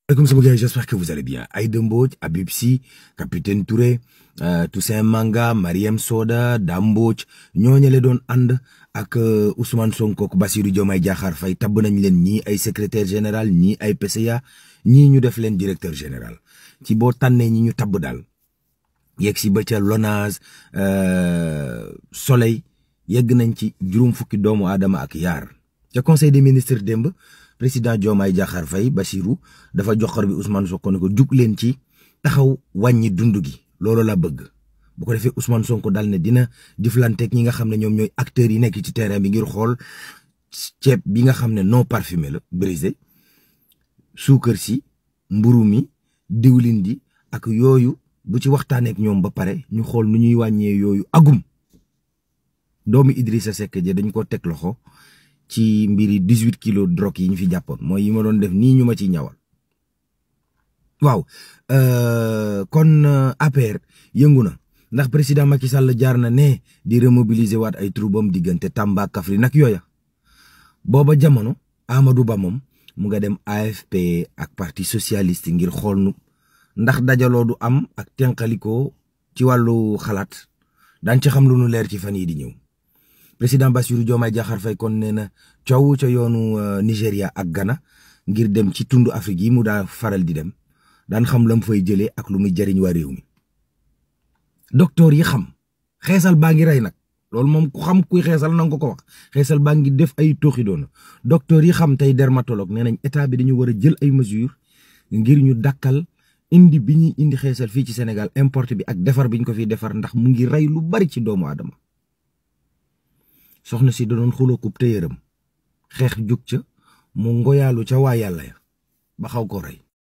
Comme ça, j'espère que vous allez bien. Aïda Mbodj, Habib Sy, Capitaine Touré, Toussaint Manga, Mariam Soda, Dame Mbodj ñooñu la doon ànd ak Ousmane Sonko ak Bassirou Diomaye Diakhar Faye tabb nañ leen ñii ay secrétaire général ñii ay PCA ñii ñu def leen directeur général ci boo tànnee ñi ñu tabb daal yegg si ba ca LONASE Soleil yegg nañ ci juróom fukki doomu aadama ak yaar ca conseil des ministres démb président Diomaye Diakhar Faye Bassirou dafa joxor bi Ousmane Sonko ne ko jug leen ci taxaw wàññi dund gi loolu la bëgg bu ko defee Ousmane Sonko dal ne dina jëflanteeg ñi nga xam ne ñoom ñooy acteurs yi nekk ci terrain bi ngir xool ceeb bi nga xam ne non parfumé la brisé suukar si mburu mi diwlin ji ak yooyu bu ci waxtaaneek ñoom ba pare ñu xool nu ñuy wàññee yooyu agum doomi Idrissa Seck je dañ ko teg loxo ci mbiri 18 kilos drogue yi ñu fi jàppoon mooy yi ma doon def nii ñu ma ciy ñawal waaw kon APR yëngu na ndax président Macky Sall jaar na ne di remobiliser waat ay troupam diggante Tamba Kaffrine nag yooya booba jamono Amadou Ba moom mu nga dem AFP ak parti socialiste ngir xool nu ndax dajaloo du am ak tenqalikoo ci wàllu xalaat daan ci xam lu nu leer ci fan yi di ñëw président Bassirou Diomaye Diakhar Faye kon nee na coow ca yoonu Nigéria ak Ghana ngir dem ci tundu Afrique yi mu daa faral di dem daan xam la mu fay jëlee ak lu muy jëriñ waa réew mi docteur yi xam xeesal baa ngi rey nag loolu moom ku xam kuy xeesal nanga ko wax xeesal baa ngi def ay tooxi doona docteur yi xam tey dermatologue nee nañ état bi dañu war a jël ay mesures ngir ñu dakkal indi bi ñuy indi xeesal fii ci Sénégal importe bi ak defar bi ñu ko fiy defar ndax mu ngi rey lu bari ci doomu aadama soxna si da doon xuloo kub téyëram xeex jug ca mu ngoyaalu ca waa yàlla ya ba xaw ko rey